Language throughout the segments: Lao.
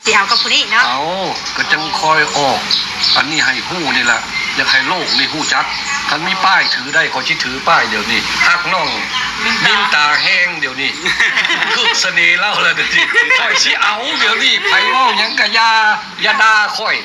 ຊິເອົາກັບຜູ້ນີ້ເນາະ. ເອົາ ກໍຈັ່ງຄ່ອຍອອກອັນນີ້ໃຫ້ຮູ້ນີ້ລະ ຢາກໃຫ້ໂລກນີ້ຮູ້ຈັກ. ຄັນມີປ້າຍຖືໄດ້ ຂ້ອຍຊິຖືປ້າຍດຽວນີ້ ຮັກນ້ອງມິນຕາແຮງດຽວນີ້ ຄືສະເໜ່ລາວລະດຽວນີ້ ຂ້ອຍຊິເອົາດຽວນີ້ ໃຜເວົ້າຫຍັງກະຢ່າ ຢ່າດ່າຂ້ອຍ.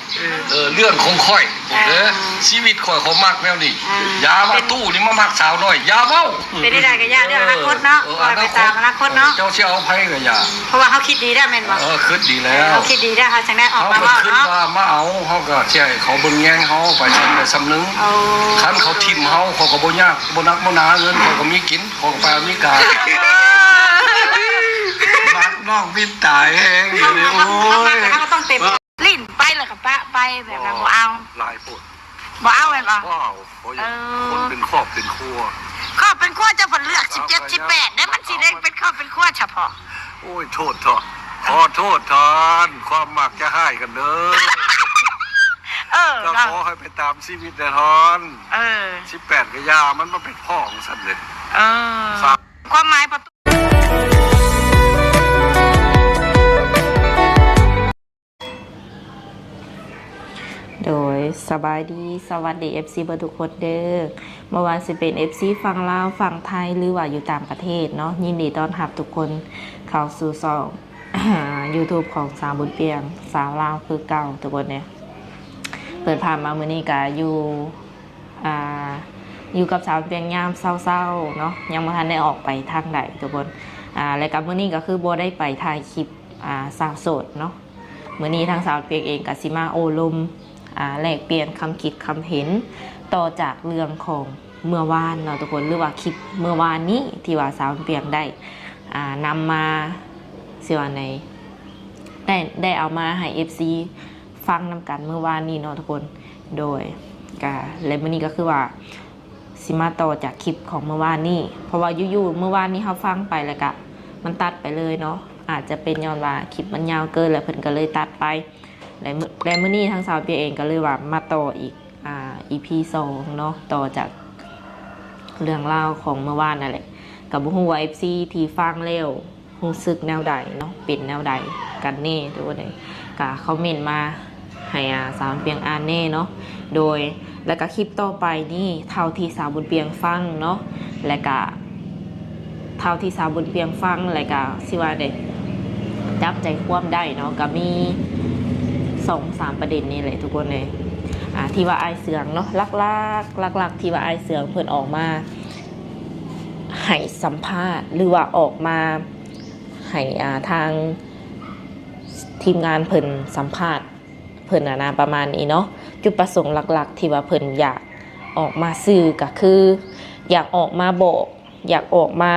ເອີ ເລື່ອງຂອງຂ້ອຍເດີ ເອີ ຊີວິດຂ້ອຍ ຂ້ອຍມັກແນວນີ້. ເອີ ຢ່າມາຕູ້ນີ້ມາມັກສາວນ້ອຍ ຢ່າເວົ້າ. ເປັນໄດ້ກະຢ່າ ເລື່ອງອະນາຄົດເນາະ ເອີ ເອົາໄປຕາມອະນາຄົດເນາະ. ເຈົ້າຊິເອົາໃຜກະຢ່າ ເພາະວ່າເຮົາຄິດດີແລ້ວແມ່ນບໍ່? ເອີ ຄິດດີແລ້ວ ເຮົາຄິດດີແລ້ວ ເຮົາຈັ່ງໄດ້ອອກມາເວົ້າເນາະ. ເຮົາກໍຄິດວ່າມາເອົາ ເຮົາກໍຊິໃຫ້ເຂົາເບິ່ງແຍງເຮົາໄປສ່ຳໃດສ່ຳໜຶ່ງ. ໂອ້ ຄັນເຂົາຖິ້ມເຮົາ ເຂົາກໍບໍ່ຍາກ ບໍ່ໜັກບໍ່ໜາ ເງິນເຂົາກໍມີກິນ ເຂົາກໍໄປອາເມລິກາ. ມັກນ້ອງມິນຕາແຮງດຽວນີ້ ໂອ້ຍ ເຮົາກໍຕ້ອງເຕັມ ຫຼິ້ນໄປແລ້ວກໍປະໄປແບບນັ້ນ ເອີ ບໍ່ເອົາ ຫຼາຍໂພດ ບໍ່ເອົາແມ່ນບໍ່? ບໍ່ເອົາ ເພາະຫຍັງ? ເອີ ຄົນເປັນຄອບເປັນຄົວ ຄອບເປັນຄົວ ເຈົ້າເພິ່ນເລືອກສິບເຈັດ ສິບແປດເດ້ ມັນຊິໄດ້ເປັນຄອບເປັນຄົວສະເພາະ. ໂອ້ຍ ໂທດເຖາະ ຂໍໂທດທ່ານ ຄວາມມັກຢ່າຮ້າຍກັນເດີ. ເອີ ກໍຂໍໃຫ້ໄປຕາມຊີວິດແດ່ທ່ານ. ເອີ ສິບແປດກໍຢ່າ ມັນມາເປັນພໍ່ຂອງສັນເດ. ເອີ ຄວາມໝາຍ ໂດຍ ສະບາຍດີ ສະຫວັດດີ ເອັຟຊີ ເບິດທຸກຄົນເດີ ບໍ່ວ່າຊິເປັນ ເອັຟຊີ ຝັ່ງລາວ ຝັ່ງໄທ ຫຼືວ່າຢູ່ຕ່າງປະເທດເນາະ ຍິນດີຕ້ອນຮັບທຸກຄົນເຂົ້າສູ່ຊ່ອງ ຢູທູບ ຂອງສາວບຸນປຽງ ສາວລາວຄືເກົ່າທຸກຄົນເດີ. ເປີດພາບມາມື້ນີ້ກະຢູ່ ອ່າ ຢູ່ກັບສາວປຽງຍາມເຊົ້າໆເນາະ ຍັງບໍ່ທັນໄດ້ອອກໄປທາງໃດທຸກຄົນ. ອ່າ ແລະກະມື້ນີ້ກະຄືບໍ່ໄດ້ໄປຖ່າຍຄລິບ ອ່າ ສາວໂສດເນາະ. ມື້ນີ້ທາງສາວປຽງເອງກະຊິມາໂອ້ລົມ ອ່າ ແລກປ່ຽນຄຳຄິດຄຳເຫັນ ຕໍ່ຈາກເລື່ອງຂອງເມື່ອວານເນາະທຸກຄົນ ຫຼືວ່າຄລິບເມື່ອວານນີ້ ທີ່ວ່າສາວປຽງໄດ້ ອ່າ ນຳມາ ຊິວ່າໃດ ໄດ້ ໄດ້ເອົາມາໃຫ້ ເອັຟຊີ ຟັງນຳກັນມື້ວານນີ້ເນາະທຸກຄົນ. ໂດຍ ກະ ແລະມື້ນີ້ກໍຄືວ່າຊິມາຕໍ່ຈາກຄລິບຂອງມື້ວານນີ້ ເພາະວ່າຢູ່ໆມື້ວານນີ້ເຮົາຟັງໄປແລ້ວກະມັນຕັດໄປເລີຍເນາະ ອາດຈະເປັນຍ້ອນວ່າຄລິບມັນຍາວເກີນ ແລ້ວເພິ່ນກໍເລີຍຕັດໄປ. ແລະມື້ ແລະມື້ນີ້ທາງສາວເປຍເອງກໍເລີຍວ່າມາຕໍ່ອີກ ອ່າ ອີພີສອງເນາະ ຕໍ່ຈາກເລື່ອງລາວຂອງມື້ວານນັ້ນແຫຼະ. ກໍບໍ່ຮູ້ວ່າ ເອັຟຊີ ທີ່ຟັງແລ້ວ ຮູ້ສຶກແນວໃດເນາະ ເປັນແນວໃດກັນແນ່ທຸກຄົນເອີຍ ກະຄອມເມັນມາໃຫ້ ອ່າ ສາວບຸນປຽງອ່ານແນ່ເນາະ. ໂດຍ ແລະກະຄລິບຕໍ່ໄປນີ້ ເທົ່າທີ່ສາວບຸນປຽງຟັງເນາະ ແລະກະເທົ່າທີ່ສາວບຸນປຽງຟັງ ແລະກະຊິວ່າໃດ ຈັບໃຈຄວາມໄດ້ເນາະ ກະມີສອງສາມປະເດັນນີ້ແຫຼະທຸກຄົນເອີຍ ອ່າ ທີ່ວ່າອ້າຍເສືອງເນາະ ຫຼັກໆ ຫຼັກໆ ທີ່ວ່າອ້າຍເສືອງເພິ່ນອອກມາ ໃຫ້ສຳພາດ ຫຼືວ່າອອກມາໃຫ້ ອ່າ ທາງທີມງານເພິ່ນສຳພາດເພິ່ນຫັ້ນນະ ປະມານນີ້ເນາະ. ຈຸດປະສົງຫຼັກໆ ທີ່ວ່າເພິ່ນຢາກອອກມາສື່ ກໍຄືຢາກອອກມາບອກ ຢາກອອກມາ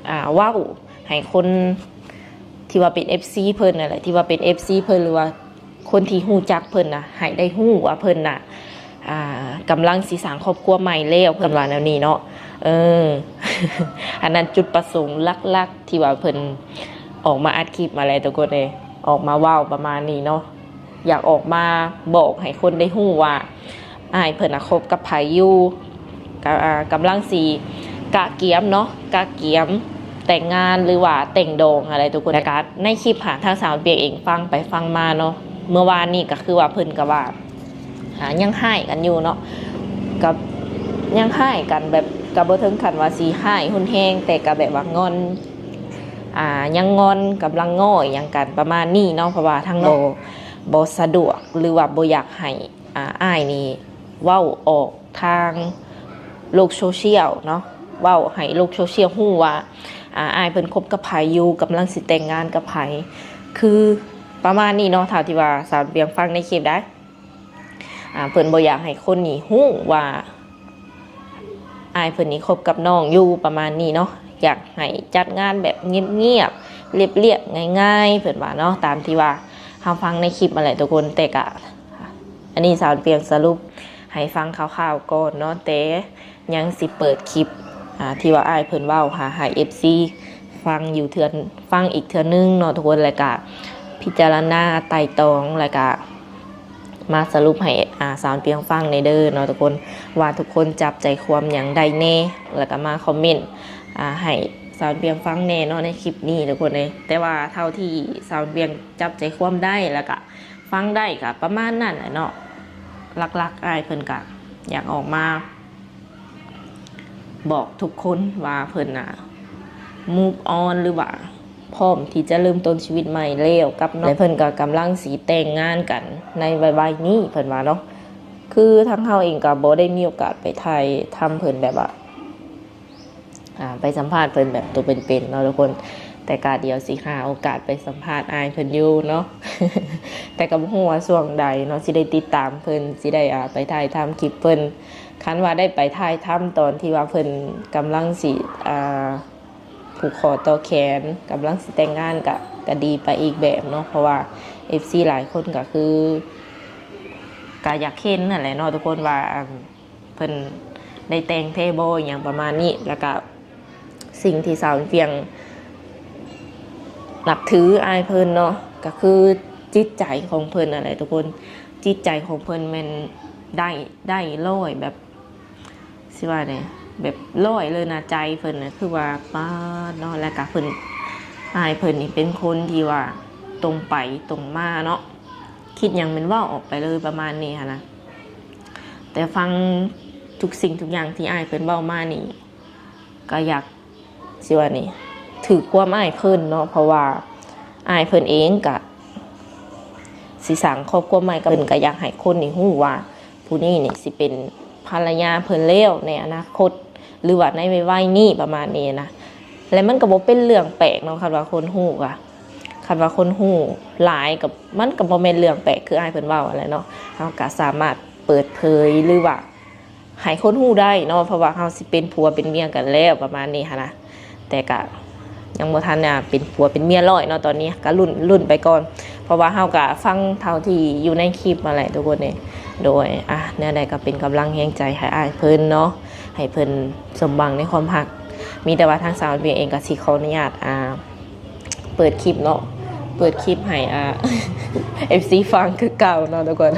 ອ່າ ເວົ້າໃຫ້ຄົນ ທີ່ວ່າເປັນເອັຟຊີເພິ່ນນັ້ນແຫຼະ ທີ່ວ່າເປັນເອັຟຊີເພິ່ນ ຫຼືວ່າຄົນທີ່ຮູ້ຈັກເພິ່ນນະ ໃຫ້ໄດ້ຮູ້ວ່າເພິ່ນນະ ອ່າ ກຳລັງຊິສ້າງຄອບຄົວໃໝ່ແລ້ວ ເພິ່ນວ່າແນວນີ້ເນາະ. ເອີ ອັນນັ້ນຈຸດປະສົງຫຼັກໆ ທີ່ວ່າເພິ່ນອອກມາອັດຄລິບມາແຫຼະທຸກຄົນເອີຍ ອອກມາເວົ້າປະມານນີ້ເນາະ. ຢາກອອກມາບອກໃຫ້ຄົນໄດ້ຮູ້ວ່າ ອ້າຍເພິ່ນນະຄົບກັບໃຜຢູ່ ກະ ອ່າ ກຳລັງຊິກະກຽມເນາະ ກະກຽມແຕ່ງງານ ຫຼືວ່າແຕ່ງດອງຫັ້ນແຫຼະທຸກຄົນ. ແລ້ວກະໃນຄລິບຫາທາງສາວເປຍເອງຟັງໄປຟັງມາເນາະ ເມື່ອວານນີ້ກະຄືວ່າເພິ່ນກະວ່າ ອ່າ ຍັງຮ້າຍກັນຢູ່ເນາະ ກະຍັງຮ້າຍກັນແບບ ກະບໍ່ເຖິງຂັ້ນວ່າຊິຮ້າຍຮຸນແຮງ ແຕ່ກະແບບວ່າງອນ ອ່າ ຍັງງອນ ກຳລັງງໍ້ຫຍັງກັນປະມານນີ້ເນາະ ເພາະວ່າທາງນ້ອງບໍ່ ບໍ່ສະດວກ ຫຼືວ່າບໍ່ຢາກໃຫ້ ອ່າ ອ້າຍນີ້ເວົ້າອອກທາງໂລກໂຊຊຽວເນາະ ເວົ້າໃຫ້ໂລກໂຊຊຽວຮູ້ວ່າ ອ່າ ອ້າຍເພິ່ນຄົບກັບໃຜຢູ່ ກຳລັງຊິແຕ່ງງານກັບໃຜ ຄືປະມານນີ້ເນາະ ເທົ່າທີ່ວ່າສາວປຽງຟັງໃນຄລິບໄດ໋ ອ່າ ເພິ່ນບໍ່ຢາກໃຫ້ຄົນນີ້ຮູ້ວ່າ ອ້າຍເພິ່ນນີ້ຄົບກັບນ້ອງຢູ່ປະມານນີ້ເນາະ ຢາກໃຫ້ຈັດງານແບບງຽບໆ ລຽບໆ ງ່າຍໆ ເພິ່ນວ່າເນາະ ຕາມທີ່ວ່າເຮົາຟັງໃນຄລິບຫັ້ນແຫຼະທຸກຄົນ. ແຕ່ກະ ອັນນີ້ສາວປຽງສະຫຼຸບໃຫ້ຟັງຄ່າວໆກ່ອນເນາະ ແຕ່ຍັງຊິເປີດຄລິບ ອ່າ ທີ່ວ່າອ້າຍເພິ່ນເວົ້າຫາ ໃຫ້ເອັຟຊີຟັງຢູ່ເທື່ອ ຟັງອີກເທື່ອໜຶ່ງເນາະທຸກຄົນ ແລ້ວກະພິຈາລະນາໄຕ່ຕອງ ແລ້ວກະ ມາສະຫຼຸບໃຫ້ ອ່າ ສາວປຽງຟັງແດ່ເດີເນາະທຸກຄົນ ວ່າທຸກຄົນຈັບໃຈຄວາມຫຍັງໄດ້ແດ່ ແລ້ວກໍມາຄອມເມັນ ອ່າ ໃຫ້ ສາວເປັນພຽງຟັງແດ່ເນາະໃນຄລິບນີ້ທຸກຄົນເອີຍ. ແຕ່ວ່າເທົ່າທີ່ສາວເປັນພຽງຈັບໃຈຄວາມໄດ້ ແລ້ວກະຟັງໄດ້ກະປະມານນັ້ນແຫຼະເນາະ. ຫຼັກໆ ອ້າຍເພິ່ນກະຢາກອອກມາບອກທຸກຄົນວ່າເພິ່ນນະ move on ຫຼືວ່າພ້ອມທີ່ຈະເລີ່ມຕົ້ນຊີວິດໃໝ່ແລ້ວກັບນ້ອງ ແລະ ເພິ່ນກະກຳລັງຊິແຕ່ງງານກັນໃນໄວໆນີ້ ເພິ່ນວ່າເນາະ. ຄືທາງເຮົາເອງກະບໍ່ໄດ້ມີໂອກາດໄປຖ່າຍທຳເພິ່ນແບບວ່າ ອ່າ ໄປສຳພາດເພິ່ນແບບໂຕເປັນໆເນາະທຸກຄົນ, ແຕ່ກະດຽວຊິຫາໂອກາດໄປສຳພາດອ້າຍເພິ່ນຢູ່ເນາະ. ແຕ່ກະບໍ່ຮູ້ວ່າຊ່ວງໃດເນາະ ຊິໄດ້ຕິດຕາມເພິ່ນ ຊິໄດ້ ອ່າ ໄປຖ່າຍທຳຄລິບເພິ່ນ. ຄັນວ່າໄດ້ໄປຖ່າຍທຳຕອນທີ່ວ່າເພິ່ນກຳລັງຊິ ອ່າ ຜູກຂໍ້ຕໍ່ແຂນ ກຳລັງຊິແຕ່ງງານ ກະ ກະດີໄປອີກແບບເນາະ, ເພາະວ່າເອັຟຊີຫຼາຍຄົນກະຄື ກະຢາກເຫັນຫັ້ນແຫຼະເນາະທຸກຄົນ ວ່າ ອັນ ເພິ່ນໄດ້ແຕ່ງແທ້ບໍ່ ອີ່ຫຍັງປະມານນີ້. ແລ້ວກະສິ່ງທີ່ສາວເປັນພຽງນັບຖືອ້າຍເພິ່ນເນາະ ກະຄືຈິດໃຈຂອງເພິ່ນຫັ້ນແຫຼະທຸກຄົນ. ຈິດໃຈຂອງເພິ່ນແມ່ນໄດ້ ໄດ້ຮ້ອຍ ແບບ ຊິວ່າແນວ ແບບຮ້ອຍເລີຍນະ. ໃຈເພິ່ນນະ ຄືວ່າປາດເນາະ. ແລ້ວກະເພິ່ນ ອ້າຍເພິ່ນນີ້ເປັນຄົນທີ່ວ່າຕົງໄປຕົງມາເນາະ, ຄິດຫຍັງແມ່ນເວົ້າອອກໄປເລີຍ ປະມານນີ້ຫັ້ນນະ. ແຕ່ຟັງທຸກສິ່ງທຸກຢ່າງທີ່ອ້າຍເພິ່ນເວົ້າມານີ້ ກໍຢາກ ຊິວ່ານີ້ ຖືກຄວາມອ້າຍເພິ່ນເນາະ, ເພາະວ່າອ້າຍເພິ່ນເອງກະຊິສ້າງຄອບຄົວໃໝ່, ເພິ່ນກະຢາກໃຫ້ຄົນນີ້ຮູ້ວ່າຜູ້ນີ້ນີ້ຊິເປັນພັນລະຍາເພິ່ນແລ້ວໃນອະນາຄົດ ຫຼືວ່າໃນໄວໆນີ້ ປະມານນີ້ນະ. ແລະ ມັນກໍບໍ່ເປັນເລື່ອງແປກເນາະ ຄັນວ່າຄົນຮູ້ກະ ຄັນວ່າຄົນຮູ້ຫຼາຍກໍ ມັນກໍບໍ່ແມ່ນເລື່ອງແປກ ຄືອ້າຍເພິ່ນເວົ້າຫັ້ນແຫຼະເນາະ. ເຮົາກໍສາມາດເປີດເຜີຍ ຫຼືວ່າໃຫ້ຄົນຮູ້ໄດ້ເນາະ ເພາະວ່າເຮົາຊິເປັນຜົວເປັນເມຍກັນແລ້ວ ປະມານນີ້ຫັ້ນນະ. ແຕ່ກະຍັງບໍ່ທັນ ອ່າ ເປັນຜົວເປັນເມຍຮ້ອຍເນາະ ຕອນນີ້ກະລຸ້ນ ລຸ້ນໄປກ່ອນ ເພາະວ່າເຮົາກະຟັງເທົ່າທີ່ຢູ່ໃນຄລິບຫັ້ນແຫຼະທຸກຄົນເອີຍ. ໂດຍ ອ່າ ແນວໃດກໍເປັນກຳລັງແຮງໃຈໃຫ້ອ້າຍເພິ່ນເນາະ ໃຫ້ເພິ່ນສົມຫວັງໃນຄວາມຮັກ. ມີແຕ່ວ່າທາງສາວເປັນພຽງເອງກໍຊິຂໍອະນຸຍາດ ອ່າ ເປີດຄລິບເນາະ ເປີດຄລິບໃຫ້ ອ່າ ເອັຟຊີຟັງຄືເກົ່າເນາະທຸກຄົນ,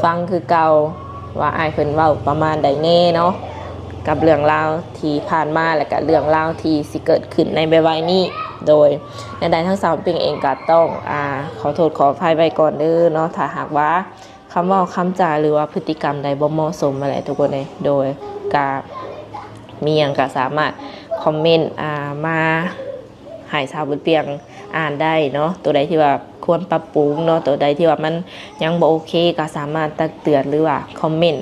ຟັງຄືເກົ່າວ່າອ້າຍເພິ່ນເວົ້າປະມານໃດແດ່ເນາະ ກັບເລື່ອງລາວທີ່ຜ່ານມາ ແລະກະເລື່ອງລາວທີ່ຊິເກີດຂຶ້ນໃນໄວໆນີ້. ໂດຍ ແນວໃດທາງສາວເປັນພຽງເອງກະຕ້ອງ ອ່າ ຂໍໂທດຂໍອະໄພໄວ້ກ່ອນເດີເນາະ ຖ້າຫາກວ່າ ຄຳເວົ້າຄຳຈາ ຫຼືວ່າພຶດຕິກຳໃດບໍ່ເໝາະສົມຫັ້ນແຫຼະທຸກຄົນເອີຍ. ໂດຍ ກະມີຫຍັງກະສາມາດຄອມເມັນ ອ່າ ມາໃຫ້ສາວບຸນປ່ຽງອ່ານໄດ້ເນາະ, ໂຕໃດທີ່ວ່າຄວນປັບປຸງເນາະ, ໂຕໃດທີ່ວ່າມັນຍັງບໍ່ໂອເຄ ກະສາມາດຕັກເຕືອນ ຫຼືວ່າຄອມເມັນ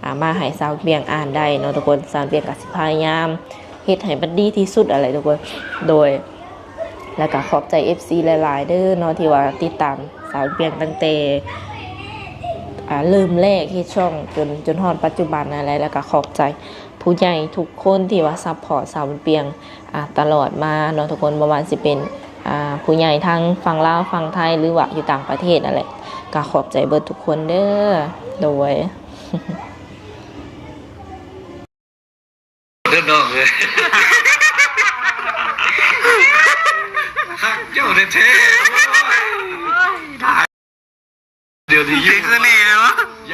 ອ່າ ມາໃຫ້ສາວບຸນປ່ຽງອ່ານໄດ້ເນາະທຸກຄົນ. ສາວບຸນປ່ຽງກະຊິພະຍາຍາມ ເຮັດໃຫ້ມັນດີທີ່ສຸດຫັ້ນແຫຼະທຸກຄົນ. ໂດຍ ແລ້ວກະຂອບໃຈເອັຟຊີຫຼາຍໆເດີເນາະ ທີ່ວ່າຕິດຕາມສາວເປັນພຽງຕັ້ງແຕ່ ອ່າ ເລີ່ມແລກເຮັດຊ່ອງຈົນ ຈົນຮອດປັດຈຸບັນຫັ້ນແຫຼະ. ແລ້ວກະຂອບໃຈຜູ້ໃຫຍ່ທຸກຄົນທີ່ວ່າຊັບພອດສາວເປັນພຽງ ອ່າ ຕະຫຼອດມາເນາະທຸກຄົນ, ບໍ່ວ່າຊິເປັນ ອ່າ ຜູ້ໃຫຍ່ທັງຝັ່ງລາວ ຝັ່ງໄທ ຫຼືວ່າຢູ່ຕ່າງປະເທດຫັ້ນແຫຼະ, ກະຂອບໃຈເບິດທຸກຄົນເດີ. ໂດຍ. ເດີນ້ອງເອີຍ ຮັກເຈົ້າແທ້ໆ. ໂອ້ຍ ດຽວນີ້ ຕິດສະເໜ່ແລ້ວ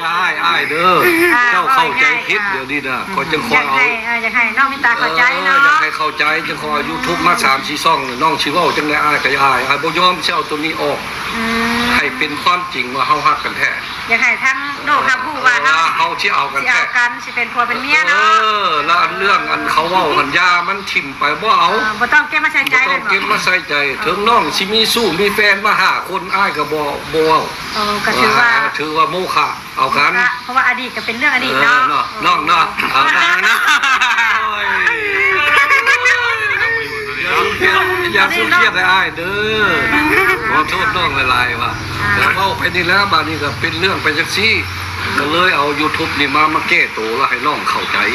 ຢ່າຮ້າຍອ້າຍເດີ. ອ່າ ເຈົ້າເຂົ້າໃຈຜິດ ດຽວນີ້ນະ ຂ້ອຍຈຶ່ງຂໍເອົາ ຢາກໃຫ້ ອ່າ ຢາກໃຫ້ນ້ອງມີຕາເຂົ້າໃຈເນາະ, ເອີ ຢາກໃຫ້ເຂົ້າໃຈ ຈຶ່ງຂໍເອົາຢູທູບມາສາມສີ່ຊ່ອງ. ນ້ອງຊິເວົ້າຈັ່ງໃດອ້າຍກໍຢ່າອາຍ, ອ້າຍບໍ່ຍອມຊິເອົາໂຕນີ້ອອກ. ອືມ ໃຫ້ເປັນຄວາມຈິງວ່າເຮົາຮັກກັນແທ້. ຢາກໃຫ້ທາງໂລກຮັບຮູ້ວ່າເຮົາ ເອີ ເຮົາຊິເອົາກັນແທ້ ຊິເອົາກັນ ຊິເປັນຜົວເປັນເມຍເນາະ. ເອີ ແລ້ວອັນເລື່ອງອັນເຂົາເວົ້າຫັ້ນ ຢ່າມັນຖິ້ມໄປ ບໍ່ເອົາ. ເອີ ບໍ່ຕ້ອງເກັບມາໃສ່ໃຈ ບໍ່ຕ້ອງເກັບມາໃສ່ໃຈ. ເອີ ເຖິງນ້ອງຊິມີຊູ້ມີແຟນມາຫ້າຄົນ ອ້າຍກໍບໍ່ ບໍ່ເວົ້າ. ເອີ ກໍຖືວ່າ ອ່າ ຖືວ່າໂມຄະ ເອົາກັນ ເພາະວ່າອະດີດກໍເປັນເລື່ອງອະດີດເນາະ ເອີ ເນາະ ນ້ອງເນາະ. ເອົາເນາະ ໂອ້ຍ ຢ່າສຸກຽດ ຢ່າສຸກຽດໃຫ້ອ້າຍເດີ. ຂໍໂທດນ້ອງຫຼາຍໆ ວ່າ ອ່າ ແຕ່ເວົ້າໄປນີ້ແຫຼະ ບາດນີ້ກໍເປັນເລື່ອງໄປຈັ່ງຊີ້ ກໍເລີຍເອົາຢູທູບນີ້ມາ ມາແກ້ໂຕ ແລ້ວໃຫ້ນ້ອງເຂົ້າໃຈ. ອືມ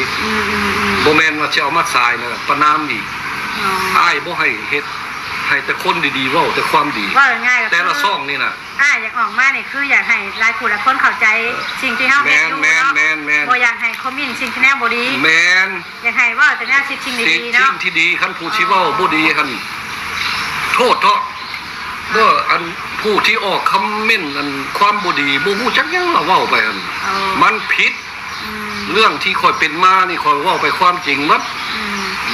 ໆໆ ບໍ່ແມ່ນວ່າຊິເອົາມາສາຍແລ້ວປະນາມອີກ. ອໍ ອ້າຍບໍ່ໃຫ້ເຮັດ ໃຫ້ແຕ່ຄົນດີໆ ເວົ້າແຕ່ຄວາມດີ. ເວົ້າງ່າຍໆ ແຕ່ລະຊ່ອງນີ້ນະ ອ້າຍຢາກອອກມານີ້ ຄືຢາກໃຫ້ຫຼາຍຜູ້ຫຼາຍຄົນເຂົ້າໃຈ ເອີ ສິ່ງທີ່ເຮົາເຮັດຢູ່ເນາະ. ແມ່ນໆໆໆ ບໍ່ຢາກໃຫ້ຄອມເມັນສິ່ງທີ່ແນວບໍ່ດີ. ແມ່ນ ຢາກໃຫ້ເວົ້າແຕ່ແນວສິ່ງທີ່ດີເນາະ ສິ່ງທີ່ດີ. ຄັນຜູ້ຊິເວົ້າ ອໍ ບໍ່ດີຫັ້ນ ໂທດເທາະເດີ. ອັນຜູ້ທີ່ອອກຄອມເມັນອັນຄວາມບໍ່ດີ ບໍ່ຮູ້ຈັກຫຍັງລະເວົ້າໄປຫັ້ນ. ອໍ ມັນຜິດ. ອືມ ເລື່ອງທີ່ຂ້ອຍເປັນມານີ້ ຂ້ອຍເວົ້າໄປຄວາມຈິງໝົດ. ອື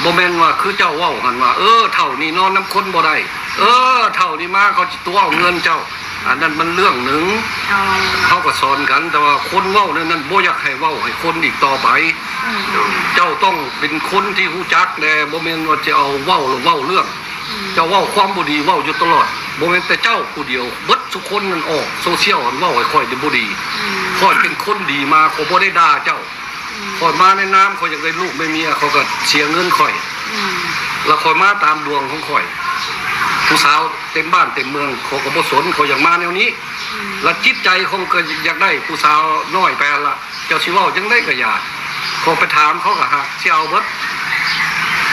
ມ ບໍ່ແມ່ນວ່າຄືເຈົ້າເວົ້າຫັ້ນວ່າ ເອີ ເຖົ້ານີ້ນອນນຳຄົນບໍ່ໄດ້ ເອີ ເຖົ້ານີ້ມາເຂົາຊິຕົວະເອົາເງິນເຈົ້າ ອັນນັ້ນມັນເລື່ອງໜຶ່ງ. ເຮົາກໍສອນກັນ ແຕ່ວ່າຄົນເວົ້າແນວນັ້ນບໍ່ຢາກໃຫ້ເວົ້າໃຫ້ຄົນອີກຕໍ່ໄປ. ເຈົ້າຕ້ອງເປັນຄົນທີ່ຮູ້ຈັກແດ່ ບໍ່ແມ່ນວ່າຈະເອົາເວົ້າແລ້ວເວົ້າເລື່ອງ. ເຈົ້າເວົ້າຄວາມບໍ່ດີເວົ້າຢູ່ຕະຫຼອດ ບໍ່ແມ່ນແຕ່ເຈົ້າຜູ້ດຽວ ເບິດທຸກຄົນນັ້ນອອກໂຊຊຽວຫັ້ນເວົ້າໃຫ້ຂ້ອຍນີ້ບໍ່ດີ. ຂ້ອຍເປັນຄົນດີມາ ຂ້ອຍບໍ່ໄດ້ດ່າເຈົ້າ. ຂ້ອຍມາໃນນາມ ຂ້ອຍຢາກໄດ້ລູກໄດ້ເມຍ ເຂົາກໍເສຍເງິນຂ້ອຍ ແລ້ວຂ້ອຍມາຕາມດວງຂອງຂ້ອຍ ຜູ້ສາວເຕັມບ້ານເຕັມເມືອງ ເຂົາກໍບໍ່ສົນ ເຂົາຢາກມາແນວນີ້. ແລ້ວຈິດໃຈຂອງກໍຢາກໄດ້ຜູ້ສາວນ້ອຍໄປຫັ້ນລະ ເຈົ້າຊິເວົ້າຈັ່ງໃດກໍຢ່າ ເຂົາໄປຖາມເຂົາກໍຫາກຊິເອົາເບິດ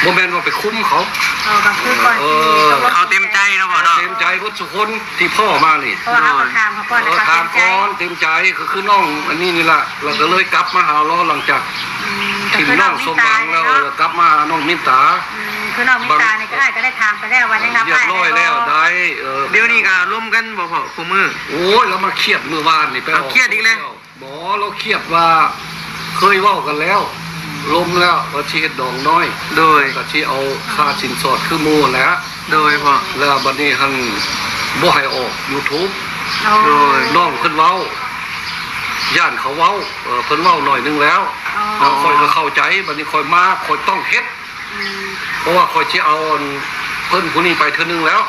ບໍ່ແມ່ນວ່າໄປຄຸມເຂົາ. ເອີ ກໍຄືກ່ອນ ເອີ ທີ່ ເຂົາເຕັມໃຈເນາະພໍ່ເນາະ ເຕັມໃຈເບິດທຸກຄົນທີ່ພໍ່ມານີ້ ເພາະວ່າເຮົາກໍຖາມເຂົາກ່ອນ ເອີ ຖາມກ່ອນເຕັມໃຈ ກໍຄືນ້ອງອັນນີ້ນີ້ລະ ແລ້ວກໍເລີຍກັບມາຫາລາວ ຫຼັງຈາກ ອືມ ທີ່ນ້ອງສົມຫວັງແລ້ວ ເອີ ກັບມາຫານ້ອງມິນຕາ. ອືມ ຄືນ້ອງມິນຕານີ້ກໍ ອ້າຍກໍໄດ້ຖາມໄປແລ້ວວ່າຍັງຮັບ ຮຽບຮ້ອຍແລ້ວ ໄດ້ ເອີ ດຽວນີ້ກໍລົມກັນບໍ່ພໍ່ ຄູ່ມື້? ໂອ້ຍ ລາວມາຄຽດມື້ວານນີ້ ໄປອອກ ເອົາ ຄຽດອີກແລ້ວ. ບໍ່ ລາວຄຽດວ່າເຄີຍເວົ້າກັນແລ້ວ ລົມແລ້ວວ່າຊິເຮັດດອງນ້ອຍ ໂດຍ ກໍຊິເອົາຄ່າສິນສອດຄືໝູ່ຫັ້ນແຫຼະ ໂດຍພໍ່ ແລ້ວບັດນີ້ຫັ້ນບໍ່ໃຫ້ອອກ YouTube ໂດຍ ນ້ອງເພິ່ນເວົ້າ ຢ້ານເຂົາເວົ້າ ເອີ ເພິ່ນເວົ້າໜ້ອຍໜຶ່ງແລ້ວ ແລ້ວຂ້ອຍກໍເຂົ້າໃຈ ບັດນີ້ຂ້ອຍມາ ຂ້ອຍຕ້ອງເຮັດ ອືມ ເພາະວ່າຂ້ອຍຊິເອົາອັນເພິ່ນຜູ້ນີ້ໄປເທື່ອໜຶ່ງແລ້ວ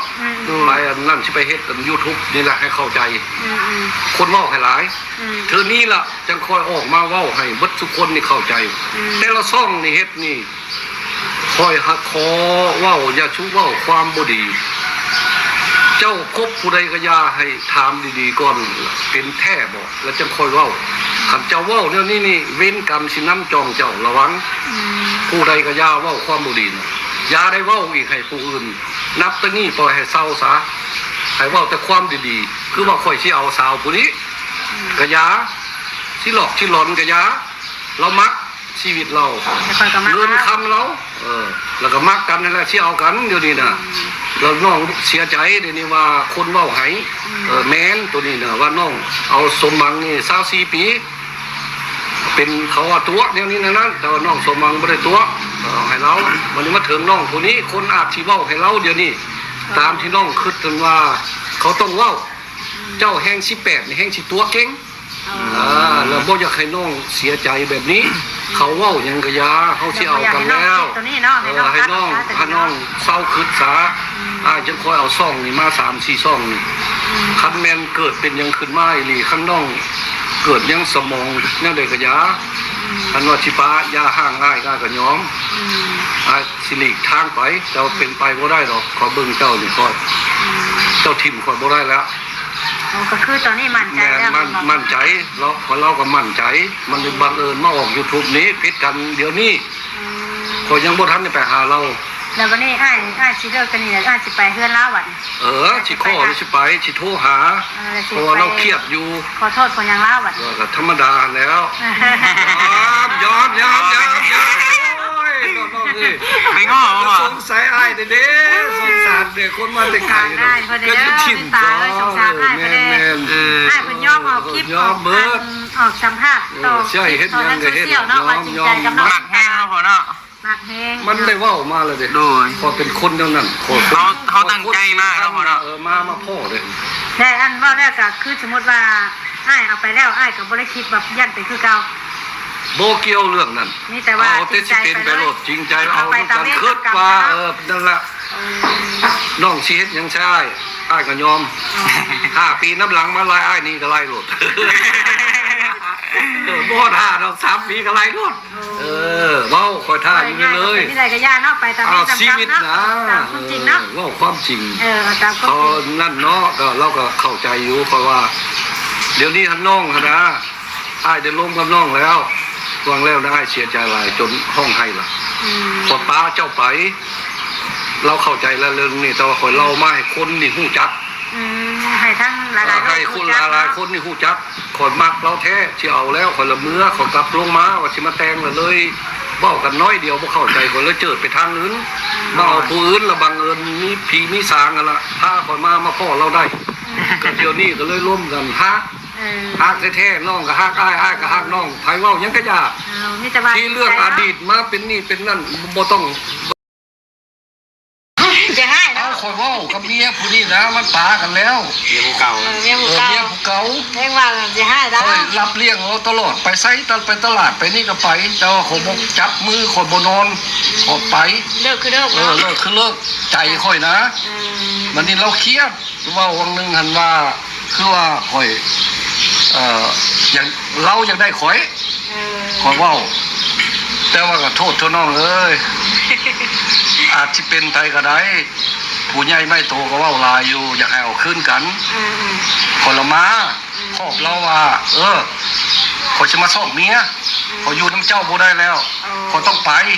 ອືມ ໄປອັນນັ້ນ ຊິໄປເຮັດອັນ YouTube ນີ້ແຫຼະ ໃຫ້ເຂົ້າໃຈ ອືມໆ ຄົນເວົ້າໃຫ້ຫຼາຍ ອືມ ເທື່ອນີ້ລະຈັ່ງຄ່ອຍອອກມາເວົ້າໃຫ້ເບິດທຸກຄົນນີ້ເຂົ້າໃຈ ອືມ ແຕ່ລະຊ່ອງນີ້ເຮັດນີ້ ຂ້ອຍຫາກຂໍເວົ້າ ຢ່າຊຸເວົ້າຄວາມບໍ່ດີ ເຈົ້າຄົບຜູ້ໃດກໍຢ່າ ໃຫ້ຖາມດີໆກ່ອນ ເປັນແທ້ບໍ່? ແລ້ວຈັ່ງຄ່ອຍເວົ້າ ຄັນເຈົ້າເວົ້າແນວນີ້ນີ້ ເວນກຳຊິນຳຈອງເຈົ້າ ລະວັງ. ອືມ ຜູ້ໃດກໍຢ່າເວົ້າຄວາມບໍ່ດີນະ ຢ່າໄດ້ເວົ້າອີກໃຫ້ຜູ້ອື່ນ ນັບແຕ່ນີ້ປ່ອຍໃຫ້ເຊົາຊະ ໃຫ້ເວົ້າແຕ່ຄວາມດີໆ ຄືວ່າຂ້ອຍຊິເອົາສາວຜູ້ນີ້ ອືມ ກໍຢ່າ ຊິຫຼອກຊິຫຼອນກໍຢ່າ ລາວມັກ ຊີວິດລາວ ແລ້ວຂ້ອຍກໍມັກ ເງິນຄຳລາວ ເອີ ແລ້ວກໍມັກກັນຫັ້ນແຫຼະ ຊິເອົາກັນດຽວນີ້ນະ ອືມ ແລ້ວນ້ອງເສຍໃຈດຽວນີ້ວ່າຄົນເວົ້າໃຫ້ ອືມ ເອີ ແມ່ນໂຕນີ້ນະ ວ່ານ້ອງເອົາສົມຫວັງນີ້ຊາວສີ່ປີ ເປັນເຂົາວ່າຕົວະແນວນີ້ແນວນັ້ນ ແຕ່ວ່ານ້ອງສົມຫວັງບໍ່ໄດ້ຕົວະ ເອົາໃຫ້ລາວ ບັດນີ້ມາເຖິງນ້ອງຜູ້ນີ້ ຄົນອາດຊິເວົ້າໃຫ້ລາວດຽວນີ້ ເອີ ຕາມທີ່ນ້ອງຄິດຫັ້ນວ່າເຂົາຕ້ອງເວົ້າ ອືມ ເຈົ້າແຮ່ງສິບແປດນີ້ແຮ່ງຊິຕົວະເກັ່ງ ອໍ ອ່າ ແລ້ວບໍ່ຢາກໃຫ້ນ້ອງເສຍໃຈແບບນີ້ ເຂົາເວົ້າຫຍັງກໍຢ່າ ເຮົາຊິເອົາກັນແລ້ວ ເອີ ໃຫ້ນ້ອງ ໃຫ້ນ້ອງເຊົາຄິດຊະ ອືມ ອ້າຍຈຶ່ງຄ່ອຍເອົາຊ່ອງນີ້ມາ ສາມສີ່ຊ່ອງນີ້ ອືມ ຄັນແມ່ນເກີດເປັນຫຍັງຂຶ້ນມາອີ່ຫຼີ ຄັນນ້ອງເກີດຍັງສະໝອງແນວໃດກໍຢ່າ ອືມ ຄັນວ່າຊິປະຢ່າຮ້າງອ້າຍ ອ້າຍກໍຍອມ ອືມ ອ້າຍ ຊິຫຼີກທາງໄປ ເຈົ້າເປັນໄປບໍ່ໄດ້ດອກ ຂ້ອຍເບິ່ງເຈົ້ານີ້ ຂ້ອຍ ອືມ ເຈົ້າຖິ້ມຂ້ອຍບໍ່ໄດ້ແລ້ວ ອໍ ກໍຄືຕອນນີ້ໝັ້ນໃຈແລ້ວ ແມ່ນ ໝັ້ນ ແມ່ນບໍ່? ໝັ້ນໃຈ ລາວ ເພາະລາວກໍໝັ້ນໃຈ ມັນ ອືມ ບັງເອີນມາອອກ YouTube ນີ້ ຜິດກັນດຽວນີ້ ອືມ ຂ້ອຍຍັງບໍ່ທັນໄດ້ໄປຫາລາວ ແລ້ວບັດນີ້ອ້າຍ ອ້າຍຊິເລີກກັນນີ້ແລ້ວ ອ້າຍຊິໄປເຮືອນລາວບັດນີ້? ເອີ ຊິຂໍ ຊິໄປ ຊິໂທຫາ ເອີ ຊິ ເພາະວ່າລາວຄຽດຢູ່ ຂໍໂທດຂໍຫຍັງລາວບັດນີ້? ເອີ ກໍທຳມະດາຫັ້ນແຫຼ້ວ ຍອມ ຍອມ ຍອມ ຍອມ ໂອ້ຍ ນ້ອງໆເອີຍ ໄປງໍ້ບໍ່? ສົງໄສອ້າຍເດ້ ສົງສານເດ້ ຄົນມາແຕ່ໄກເນາະ ກໍຊິຖິ້ມຕົວະ ເອີ ແມ່ນໆ ເອີ ອ້າຍເພິ່ນຍອມອອກຄລິບ ຍອມເບິດ ອອກສຳພາດ ເອີ ຊິໃຫ້ເຮັດຫຍັງກໍເຮັດ ໂຊຊຽວເນາະ ວ່າຈິງໃຈກັບນ້ອງ ມັກແຮງເນາະພໍ່ເນາະ ມັກແຮງ ມັນໄດ້ເວົ້າມາແລ້ວເດ້ ໂດຍ ຂ້ອຍເປັນຄົນແນວນັ້ນ ຂ້ອຍ ເຮົາ ເຮົາຕັ້ງໃຈມາເນາະພໍ່ເນາະ ເອີ ມາ ມາພໍ້ເດ້ ແລະ ອັນເວົ້າແລ້ວກໍຄືສົມມຸດວ່າອ້າຍເອົາໄປແລ້ວ ອ້າຍກໍບໍ່ໄດ້ຄິດວ່າຢ້ານເປັນຄືເກົ່າ ບໍ່ກ່ຽວເລື່ອງນັ້ນ ມີແຕ່ວ່າເອົາແຕ່ຊິເປັນໄປໂລດ ຈິງໃຈ ເອົານຳກັນ ເອົາໄປຕາມເວນຕາມກຳເນາະ ເອີ ນັ້ນລະ ອືມ ນ້ອງຊິເຮັດຫຍັງໃສ່ອ້າຍ ອ້າຍກໍຍອມ ອໍ ຫ້າປີນຳຫຼັງມາໄລ່ອ້າຍໜີກໍໄລ່ໂລດ ເອີ ບໍ່ຮອດຫ້າດອກ ສາມປີກໍໄລ່ໂລດ ເອີ ເວົ້າ ຂ້ອຍຖ້າຢູ່ນີ້ເລີຍ ເອີ ເວົ້າຄວາມຈິງເນາະ ເອີ ເວົ້າຄວາມຈິງ ເຂົານັ້ນເນາະ ກໍ ລາວກໍເຂົ້າໃຈຢູ່ ເພາະວ່າດຽວນີ້ຫັ້ນນ້ອງຫັ້ນນະ ອ້າຍໄດ້ລົມກັບນ້ອງແລ້ວ ຫວ່າງແລ້ວນະ ອ້າຍເສຍໃຈຫຼາຍຈົນຮ້ອງໄຫ້ລະ ອືມ ຂ້ອຍປະເຈົ້າໄປ ລາວເຂົ້າໃຈແລ້ວເລື່ອງນີ້ ແຕ່ວ່າຂ້ອຍເລົ່າມາໃຫ້ຄົນນີ້ຮູ້ຈັກ ອືມ ໃຫ້ທັງຫຼາຍໆ ເອີ ໃຫ້ຄົນຫຼາຍໆຄົນນີ້ຮູ້ຈັກ ຂ້ອຍມັກລາວແທ້ ຊິເອົາແລ້ວ ຂ້ອຍລະເມືອ ຂ້ອຍກັບລົງມາ ວ່າຊິມາແຕ່ງ ລະເລີຍເວົ້າກັນໜ້ອຍດຽວ ບໍ່ເຂົ້າໃຈ ຂ້ອຍເລີຍເຈີດໄປທາງອື່ນ ອືມ ມາເອົາຜູ້ອື່ນ ລະບັງເອີນມີຜີມີສາງຫັ້ນລະ ພາຂ້ອຍມາ ມາພໍ້ລາວໄດ້ ອືມ ກໍດຽວນີ້ກໍເລີຍລົມກັນ ຮະ ເອີ ຮັກແທ້ໆ ນ້ອງກໍຮັກອ້າຍ ອ້າຍກໍຮັກນ້ອງ ໃຜເວົ້າຫຍັງກໍຢ່າ ເອີ ມີແຕ່ວ່າ ທີ່ເລື່ອງອະດີດມາເປັນນີ້ເປັນນັ້ນ ບໍ່ຕ້ອງ ຢ່າຮ້າຍນະ ເອົາ ຂ້ອຍເວົ້າກັບເມຍຜູ້ນີ້ນະ ມັນປາກັນແລ້ວ ເມຍຜູ້ເກົ່າ ເອີ ເມຍຜູ້ເກົ່າ ເອີ ເມຍຜູ້ເກົ່າ ແຮງວ່າຊິຮ້າຍແລ້ວ ຂ້ອຍຮັບລ້ຽງເອົາຕະຫຼອດ ໄປໃສ ໄປຕະຫຼາດ ໄປນີ້ກໍໄປ ແຕ່ວ່າຂ້ອຍບໍ່ຈັບມື ຂ້ອຍບໍ່ນອນ ຂ້ອຍໄປ ເລີກຄືເລີກ ເອີ ເນາະ ເລີກຄືເລີກ ໃຈຂ້ອຍນະ ອືມ ບັດນີ້ລາວຄຽດ ເວົ້າຫວ່າງໜຶ່ງຫັ້ນວ່າ ຄືວ່າຂ້ອຍ ເອີ ຢາກ ລາວຢາກໄດ້ຂ້ອຍ ເອີ ຂ້ອຍເວົ້າ ແຕ່ວ່າກໍໂທດເຖາະນ້ອງເອີຍ ອາດຊິເປັນໄປກໍໄດ້ ຜູ້ໃຫຍ່ໄມ້ໂຕກໍເວົ້າຫຼາຍຢູ່ ຢາກໃຫ້ເອົາຄືນກັນ ອືມໆ ຂ້ອຍລະມາ ອືມ ຂອບລາວວ່າ ເອີ ຂ້ອຍຊິມາຊອກເມຍ ອືມ ຂ້ອຍຢູ່ນຳເຈົ້າບໍ່ໄດ້ແລ້ວ ເອີ ຂ້ອຍຕ້ອງໄປ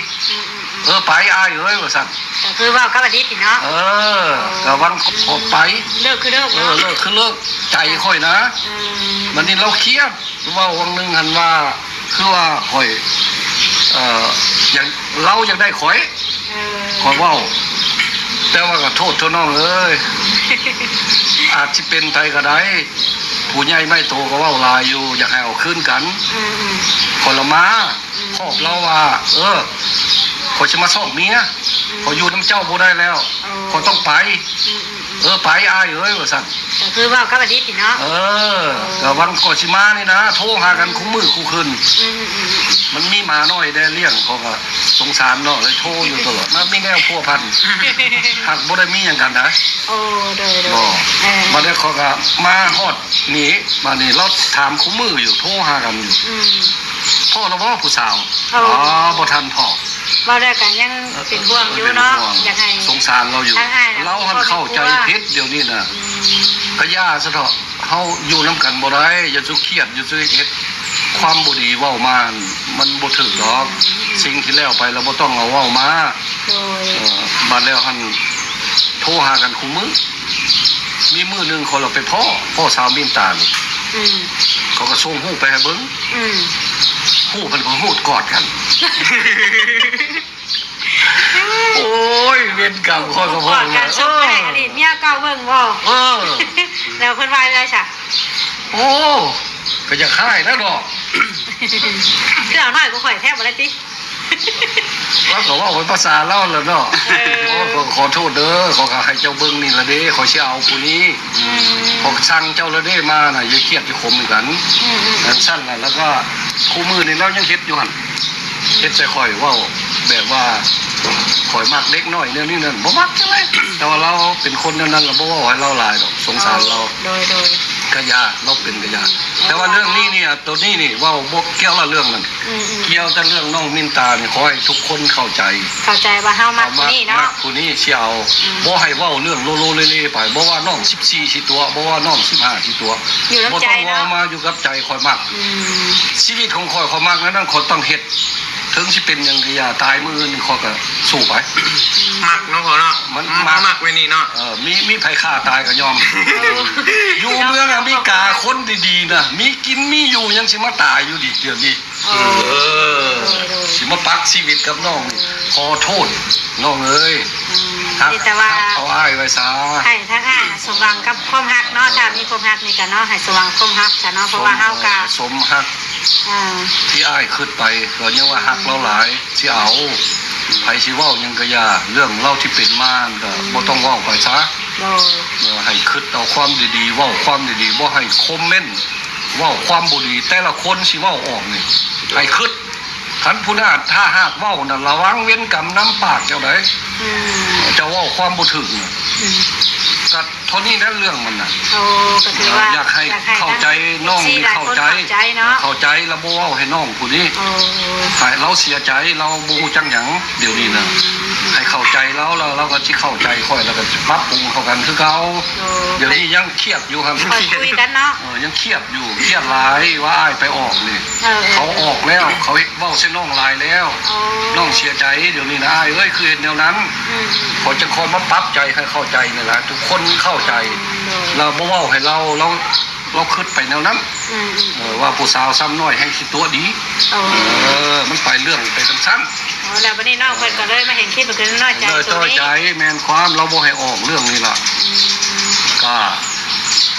ອືມໆໆ ເອີ ໄປອ້າຍເອີຍ ວ່າຊັ້ນ ກໍຄືເວົ້າກັບອະດີດນີ້ເນາະ ເອີ ເອີ ກໍຫວັງຂໍໄປ ເລີກຄືເລີກ ເອີ ເນາະ ເລີກຄືເລີກ ໃຈຂ້ອຍນະ ອືມ ບັດນີ້ລາວຄຽດ ເວົ້າຫວ່າງໜຶ່ງຫັ້ນວ່າ ຄືວ່າຂ້ອຍ ເອີ ຢາກ ລາວຢາກໄດ້ຂ້ອຍ ເອີ ຂ້ອຍເວົ້າ ແຕ່ວ່າກໍໂທດເຖາະນ້ອງເອີຍ ອາດຊິເປັນໄປກໍໄດ້ ຜູ້ໃຫຍ່ໄມ້ໂຕກໍເວົ້າຫຼາຍຢູ່ ຢາກໃຫ້ເອົາຄືນກັນ ອືມໆ ຂ້ອຍລະມາ ອືມ ຂອບລາວວ່າ ເອີ ຂ້ອຍຊິມາຊອກເມຍ ອືມ ຂ້ອຍຢູ່ນຳເຈົ້າບໍ່ໄດ້ແລ້ວ ເອີ ຂ້ອຍຕ້ອງໄປ ອືມໆໆ ເອີ ໄປອ້າຍເອີຍ ວ່າຊັ້ນ ກໍຄືເວົ້າກັບອະດີດນີ້ເນາະ ເອີ ເອີ ກໍຫວັງກໍຊິມານີ້ນະ ໂທຫາກັນ ອືມ ຄູ່ມື້ຄູ່ຄືນ ອືມໆໆ ມັນມີໝານ້ອຍແດ່ລ້ຽງ ເຂົາກໍສົງສານເນາະ ເລີຍໂທຢູ່ຕະຫຼອດ ມັນມີແນວພົວພັນ ຫາກບໍ່ໄດ້ມີຫຍັງກັນນະ ໂອ້ ໂດຍໆ ບໍ່ ເອີ ບັດນີ້ເຂົາກໍມາຮອດນີ້ ບັດນີ້ລາວຖາມຄູ່ມື້ຢູ່ ໂທຫາກັນຢູ່ ອືມ ພໍ້ລະບໍ່ຜູ້ສາວ ໂອ້ ອໍ ບໍ່ທັນພໍ້ ເວົ້າແລ້ວກໍຍັງເປັນຫ່ວງຢູ່ເນາະ ເປັນຫ່ວງ ຢາກໃຫ້ ສົງສານລາວຢູ່ ທາງອ້າຍລາວຫັ້ນເຂົ້າໃຈຜິດດຽວນີ້ນະ ອືມ ກໍຢ່າຊະເຖາະ ເຮົາຢູ່ນຳກັນບໍ່ໄດ້ ຢ່າສູ່ຄຽດ ຢ່າສູ່ເຮັດຄວາມບໍ່ດີເວົ້າມາ ມັນບໍ່ຖືກດອກ ອືມ ສິ່ງທີ່ແລ້ວໄປລະບໍ່ຕ້ອງເອົາເວົ້າມາ ໂດຍ ເອີ ບາດແລ້ວຫັ້ນໂທຫາກັນຄູ່ມື້ ມີມື້ໜຶ່ງຂ້ອຍລະໄປພໍ້ ພໍ້ສາວມິນຕານີ້ ອືມ ເຂົາກໍສົ່ງຮູບໄປໃຫ້ເບິ່ງ ອືມ ຮູບເພິ່ນກໍຮູບກອດກັນ ໂອ້ຍ ເວນກຳ ຂ້ອຍກໍພໍ້ ກອດກັນ ເອີ ສົ່ງໄປໃຫ້ອະດີດເມຍເກົ່າເບິ່ງບໍ່ ເອີ ແລ້ວເພິ່ນວ່າຈັ່ງໃດຊະ ໂອ້ ກໍຢາກຮ້າຍແລ້ວເນາະ ຄືເອົາໜ້ອຍກວ່າຂ້ອຍແທ້ບໍ່ໄດ້ຕິ ລາວກໍເວົ້າເປັນພາສາລາວແຫຼະເນາະ ເອີ ໂອ້ ຂໍ ຂໍໂທດເດີ ຂ້ອຍກໍໃຫ້ເຈົ້າເບິ່ງນີ້ລະເດ້ ຂ້ອຍຊິເອົາຜູ້ນີ້ ອືມ ຂ້ອຍສັ່ງເຈົ້າລະເດ້ ມານະ ຢ່າຄຽດຢ່າຂົມໃຫ້ກັນ ອືມໆ ຈັ່ງຊັ້ນລະ ແລ້ວກໍຄູ່ມື້ນີ້ລາວຍັງເຮັດຢູ່ຫັ້ນ ເຮັດໃສ່ຂ້ອຍ ເວົ້າແບບວ່າຂ້ອຍມັກເດັກນ້ອຍແນວນີ້ນັ້ນ ບໍ່ມັກຈັ່ງໃດ ແຕ່ວ່າລາວເປັນຄົນແນວນັ້ນລະ ບໍ່ເວົ້າໃຫ້ລາວຫຼາຍດອກ ສົງສານລາວ ໂດຍໆ ກະຢ່າ ລາວເປັນກະຢ່າ ອືມ ແຕ່ວ່າເລື່ອງນີ້ນີ້ ໂຕນີ້ນີ້ ເວົ້າບໍ່ກ່ຽວລະເລື່ອງນັ້ນ ອືມໆ ກ່ຽວແຕ່ເລື່ອງນ້ອງມິນຕານີ້ ຂໍໃຫ້ທຸກຄົນເຂົ້າໃຈ ເຂົ້າໃຈວ່າເຮົາມັກຜູ້ນີ້ເນາະ ມັກຜູ້ນີ້ຊິເອົາ ອືມ ບໍ່ໃຫ້ເວົ້າເລື່ອງໂລໂລເລເລໄປ ບໍ່ວ່ານ້ອງສິບສີ່ຊິຕົວະ ບໍ່ວ່ານ້ອງສິບຫ້າຊິຕົວະ ຢູ່ນຳໃຈເນາະ ບໍ່ຕ້ອງເວົ້າມາ ຢູ່ກັບໃຈ ຂ້ອຍມັກ ອືມ ຊີວິດຂອງຂ້ອຍ ຂ້ອຍມັກແນວນັ້ນ ຂ້ອຍຕ້ອງເຮັດ ເຖິງຊິເປັນຫຍັງກໍຢ່າ ຕາຍມື້ອື່ນຂ້ອຍກໍສູ້ໄປ ມັກເນາະພໍ່ເນາະ ມັນ ມັນມັກ ມັກໄວ້ນີ້ເນາະ ເອີ ມີ ມີໃຜຂ້າຕາຍກໍຍອມ ເອີ ຢູ່ເມືອງອາເມລິກາຄົນດີໆນະ ມີກິນມີຢູ່ ຍັງຊິມາຕາຍຢູ່ດີດຽວນີ້ ເອີ ເອີ ໂດຍໆ ຊິມາປັກຊີວິດກັບນ້ອງນີ້ ຂໍໂທດນ້ອງເອີຍ ອືມ ຮັກ ມີແຕ່ວ່າ ຮັກເອົາອ້າຍໄວ້ຊະ ໃຫ້ທາງອ້າຍສົມຫວັງກັບຄວາມຮັກເນາະ ເອີ ຖ້າມີຄວາມຮັກນີ້ກະເນາະ ໃຫ້ສົມຫວັງຄວາມຮັກຊະເນາະ ເພາະວ່າເຮົາກະ ສົມຮັກ ອ່າ ທີ່ອ້າຍຄິດໄປ ກໍຍັງວ່າຮັກລາວຫຼາຍ ຊິເອົາ ໃຜຊິເວົ້າຫຍັງກໍຢ່າ ເລື່ອງລາວທີ່ເປັນມາຫັ້ນກໍ ອືມ ບໍ່ຕ້ອງເວົ້າໄປຊະ ໂດຍ ເອີ ໃຫ້ຄິດເອົາຄວາມດີໆ ເວົ້າຄວາມດີໆ ບໍ່ໃຫ້ຄອມເມັນ ເວົ້າຄວາມບໍ່ດີ ແຕ່ລະຄົນຊິເວົ້າອອກນີ້ ໃຫ້ຄິດ ຄັນຜູ້ນັ້ນຖ້າຫາກເວົ້ານະ ລະວັງເວນກຳນຳປາກເຈົ້າໃດ ອືມ ເຈົ້າເວົ້າຄວາມບໍ່ຖືກນະ ອືມ ກໍ ເທົ່ານີ້ແຫຼະເລື່ອງມັນນະ ໂອ້ ກໍຖືວ່າ ເອີ ຢາກໃຫ້ ຢາກໃຫ້ເຂົ້າໃຈ ທາງ ນ້ອງນີ້ເຂົ້າໃຈ ເອັຟຊີຫຼາຍຄົນເຂົ້າໃຈເນາະ ເຂົ້າໃຈ ລະບໍ່ເວົ້າໃຫ້ນ້ອງຜູ້ນີ້ ໂອ້ ໃຫ້ລາວເສຍໃຈ ລາວບໍ່ຮູ້ຈັກຫຍັງດຽວນີ້ນະ ອືມ ໃຫ້ເຂົ້າໃຈລາວ ລະລາວກໍຊິເຂົ້າໃຈຂ້ອຍ ລະກໍຊິປັບປຸງເຂົ້າກັນຄືເກົ່າ ໂອ້ ດຽວນີ້ຍັງຄຽດຢູ່ຫັ້ນ ຄ່ອຍຄຸຍກັນເນາະ ເອີ ຍັງຄຽດຢູ່ ຄຽດຫຼາຍວ່າອ້າຍໄປອອກນີ້ ເອີ ເຂົາອອກແລ້ວ ເຂົາເວົ້າໃສ່ນ້ອງຫຼາຍແລ້ວ ໂອ້ ນ້ອງເສຍໃຈດຽວນີ້ນະ ອ້າຍເອີຍ ຄືເຮັດແນວນັ້ນ ອືມ ຂ້ອຍຈັ່ງຄ່ອຍມາປັບໃຈໃຫ້ເຂົ້າໃຈນີ້ລະ ທຸກຄົນເຂົ້າໃຈ ໂດຍ ລະບໍ່ເວົ້າໃຫ້ລາວ ລາວ ລາວຄິດໄປແນວນັ້ນ ອືມໆ ເອີ ວ່າຜູ້ສາວຊ້ຳນ້ອຍແຮ່ງຊິຕົວະດີ ໂອ້ ເອີ ມັນໄປເລື່ອງໄປຈັ່ງຊັ້ນ ອໍ ແລ້ວບັດນີ້ນ້ອງເພິ່ນກໍເລີຍມາເຫັນຄລິບ ເພິ່ນກໍນ້ອຍໃຈ ນ້ອຍໃຈ ແມ່ນຄວາມ ລາວບໍ່ໃຫ້ອອກເລື່ອງນີ້ລະ ອືມ ກໍ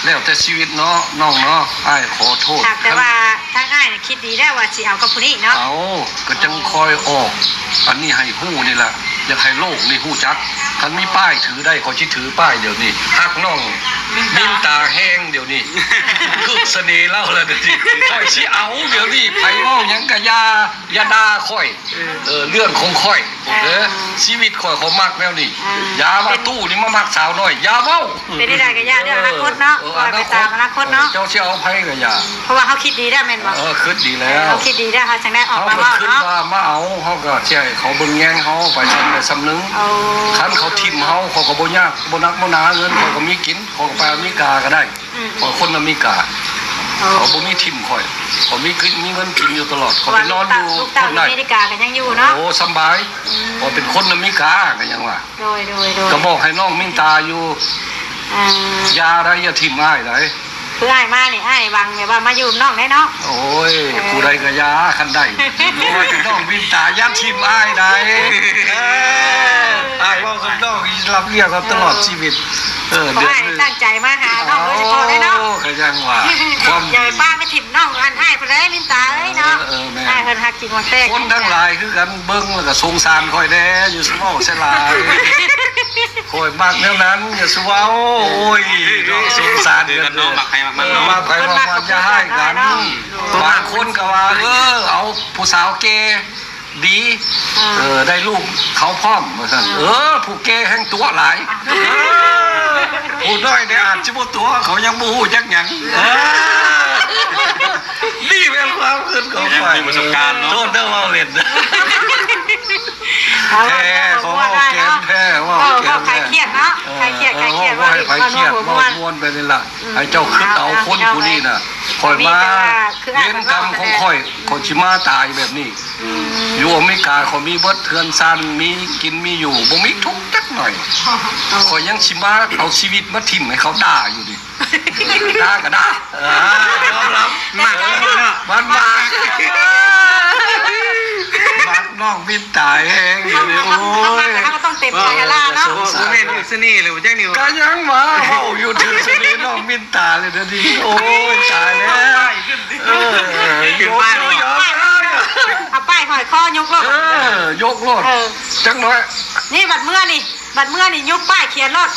ແລ້ວແຕ່ຊີວິດເນາະນ້ອງເນາະ. ອ້າຍຂໍໂທດ ຫາກແຕ່ວ່າທາງອ້າຍນີ້ຄິດດີແລ້ວວ່າຊິເອົາກັບຜູ້ນີ້ເນາະ. ເອົາ ກໍຈັ່ງຄ່ອຍອອກອັນນີ້ໃຫ້ຮູ້ນີ້ລະ ຢາກໃຫ້ໂລກນີ້ຮູ້ຈັກ. ຄັນມີປ້າຍຖືໄດ້ ຂ້ອຍຊິຖືປ້າຍດຽວນີ້ ຮັກນ້ອງມິນຕາແຮງດຽວນີ້ ຖືກສະເໜ່ລາວແລ້ວດຽວນີ້ ຂ້ອຍຊິເອົາດຽວນີ້. ໃຜເວົ້າຫຍັງກະຢ່າ ຢ່າດ່າຂ້ອຍ ເອີ ເລື່ອງຂອງຂ້ອຍ ເອີ ເອີ ຊີວິດຂ້ອຍ ຂ້ອຍມັກແນວນີ້. ເອີ ຢ່າວ່າຕູ້ນີ້ມາມັກສາວນ້ອຍ ຢ່າເວົ້າ. ເປັນໄດ້ກໍຢ່າ ເລື່ອງອະນາຄົດເນາະ ເອີ ປ່ອຍໄປຕາມອະນາຄົດເນາະ. ເອີ ເຈົ້າຊິເອົາໃຜກໍຢ່າ ເພາະວ່າເຮົາຄິດດີແລ້ວແມ່ນບໍ່? ເອີ ຄິດດີແລ້ວ ເຮົາຄິດດີແລ້ວ ເຮົາຈັ່ງໄດ້ອອກມາເວົ້າເນາະ. ເຮົາກໍຄິດວ່າມາເອົາ ເຮົາກໍຊິໃຫ້ເຂົາເບິ່ງແຍງເຮົາໄປສ່ຳໃດສ່ຳໜຶ່ງ. ໂອ້ ຄັນເຂົາຖິ້ມເຮົາ ເຂົາກໍບໍ່ຍາກ ບໍ່ໜັກບໍ່ໜາ ເງິນເຂົາກໍມີກິນ ເຂົາກໍໄປອາເມລິກາກໍໄດ້. ອືມ ເພາະຄົນອາເມລິກາ ໂອ້ ເຂົາບໍ່ມີຖິ້ມຂ້ອຍ ຂ້ອຍມີກິນ ມີເງິນກິນຢູ່ຕະຫຼອດ. ເຂົາໄປນອນຢູ່ ລູກເຕົ້າ ຄົນໃດ ຢູ່ອາເມລິກາກໍຍັງຢູ່ເນາະ. ໂອ້ ສຳບາຍ ອືມ ເພາະເປັນຄົນອາເມລິກາກໍຍັງວ່າ ໂດຍ ໂດຍ ໂດຍ ກໍບອກໃຫ້ນ້ອງມິນຕາຢູ່ ອ່າ ຢ່າໄດ້ ຢ່າຖິ້ມອ້າຍໄດ້. ຄືອ້າຍມານີ້ ອ້າຍຫວັງແບບວ່າມາຢູ່ນຳນ້ອງໄດ້ເນາະ. ໂອ້ຍ ເອີ ຜູ້ໃດກໍຢ່າ ຄັນໄດ້ ເພາະວ່ານ້ອງມິນຕາຢ່າຖິ້ມອ້າຍໄດ້. ເອີ ອ້າຍເວົ້າກັບນ້ອງ ຮັບຮຽກກັບຕະຫຼອດຊີວິດ. ເອີ ເອີ ເດືອນນີ້ຕັ້ງໃຈມາຫານ້ອງໂດຍສະເພາະເລີຍເນາະ. ໂອ້ ກໍຍັງວ່າ ຄວາມ ຢ່າໄປປະໄປຖິ້ມນ້ອງອັນອ້າຍພຸ້ນເລີຍ ມິນຕາເອີຍເນາະ. ເອີ ເອີ ແມ່ນ ອ້າຍເພິ່ນຮັກຈິງຮັກແທ້ ຄົນທັງຫຼາຍຄືກັນເບິ່ງແລ້ວກໍສົງສານຂ້ອຍແດ່ ຢ່າສູ່ເວົ້າໃສ່ຫຼາຍ. ຂ້ອຍມັກແນວນັ້ນ ຢ່າສູ່ເວົ້າ. ໂອ້ຍ ເນາະ ສົງສານກັນເດີ ມັກໃຜມັກມັນເນາະ ມັກໃຜມັກມັນ ຢ່າຮ້າຍກັນ. ບາງຄົນກໍວ່າ ເອີ ເອົາຜູ້ສາວແກ່ ດີ ເອີ ເອີ ໄດ້ລູກເຂົາພ້ອມວ່າຊັ້ນ. ເອີ ເອີ ຜູ້ແກ່ແຮ່ງຕົວະຫຼາຍ ເອີ ຜູ້ນ້ອຍນີ້ອາດຊິບໍ່ຕົວະ ເຂົາຍັງບໍ່ຮູ້ຈັກຫຍັງ. ເອີ ນີ້ແມ່ນຄວາມຄິດຂອງຂ້ອຍ ມີປະສົບການເນາະ. ໂທດເດີ ເວົ້າເຫຼັ້ນ ເອົາ ແທ້ ເວົ້າ ເວົ້າ ເວົ້າແກ້ມແທ້ ເວົ້າ ເວົ້າ ແກ້ມ ເວົ້າຄາຍຄຽດເນາະ ເອີ ຄາຍຄຽດ ເອີ ຄາຍຄຽດ ເວົ້າ ເວົ້າໃຫ້ຄາຍຄຽດ ເວົ້າມ່ວນ ເວົ້າມ່ວນໄປນີ້ລະ. ອືມ ໃຫ້ເຈົ້າຄິດເອົາ ເອົາ ຄົນຜູ້ນີ້ນະ ຂ້ອຍມາ ເວນກຳຂອງຂ້ອຍ ຂ້ອຍຊິມາຕາຍແບບນີ້. ອືມ ຢູ່ອາເມລິກາຂ້ອຍມີເບິດ ເຮືອນຊານ ມີກິນມີຢູ່ ບໍ່ມີທຸກຈັກໜ້ອຍ. ຂ້ອຍຍັງຊິມາເອົາຊີວິດມາຖິ້ມໃຫ້ເຂົາດ່າຢູ່ນີ້ ເອີ ດ່າກໍດ່າ ເອີ ຍອມຮັບ ມັກເນາະ ມັນມັກ ມັກນ້ອງມິນຕາແຮງຢູ່ນີ້. ໂອ້ຍ ເຮົາກໍຕ້ອງເຕັມໃຈຫັ້ນລະເນາະ. ໂອ້ ສະເໜ່ ສະເໜ່ເລີຍ ບໍ່ຈັກນີ້ ກໍຍັງວ່າເວົ້າຢູ່ ຖືກສະເໜ່ນ້ອງມິນຕາເລີຍດຽວນີ້. ໂອ້ຍ ຕາຍແລ້ວ. ເອີ ເປັນປ້າຍ ເອົາປ້າຍຫ້ອຍຄໍຍົກໂລດ. ເອີ ຍົກໂລດ ເອີ ຈັກໜ້ອຍ. ນີ້ບັດເມືອນີ້ ບັດເມືອນີ້ຍົກປ້າຍຂຽນໂລດ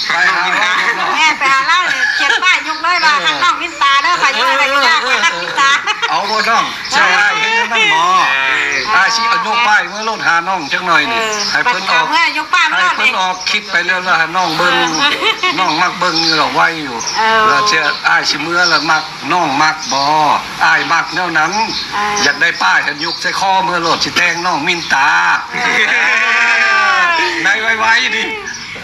ໄປຫາເຮົາເນາະ. ແມ່ນ ໄປຫາລາວນີ້ຂຽນປ້າຍຍົກເລີຍວ່າ ເອີ ຮັກນ້ອງມິນຕາເດີ ຂ້ອຍຢູ່ໃດກໍຢ່າ ເອີ ຂ້ອຍຮັກມິນຕາ. ເອົາບໍ່ນ້ອງ? ເອີ ໃຊ່ ອ້າຍເຮັດແນວນັ້ນບໍ່? ເອີ ອ້າຍຊິເອົາຍົກປ້າຍເມືອໂລດຫານ້ອງຈັກໜ້ອຍນີ້. ເອີ ໃຫ້ເພິ່ນອອກ ໃຫ້ເພິ່ນອອກຄລິບໄປເລື້ອຍວ່າ ນ້ອງເບິ່ງ ເອີ ນ້ອງມັກເບິ່ງຢູ່ດອກ ໄວຢູ່. ເອີ ແລ້ວຊິ ອ້າຍຊິເມືອແລ້ວມັກ ນ້ອງມັກບໍ່? ອ້າຍມັກແນວນັ້ນ. ອ່າ ຢາກໄດ້ປ້າຍຫັ້ນຍົກໃສ່ຄໍເມືອໂລດ ຊິແຕ່ງນ້ອງມິນຕາ. ເອີ ໃນໄວໆນີ້.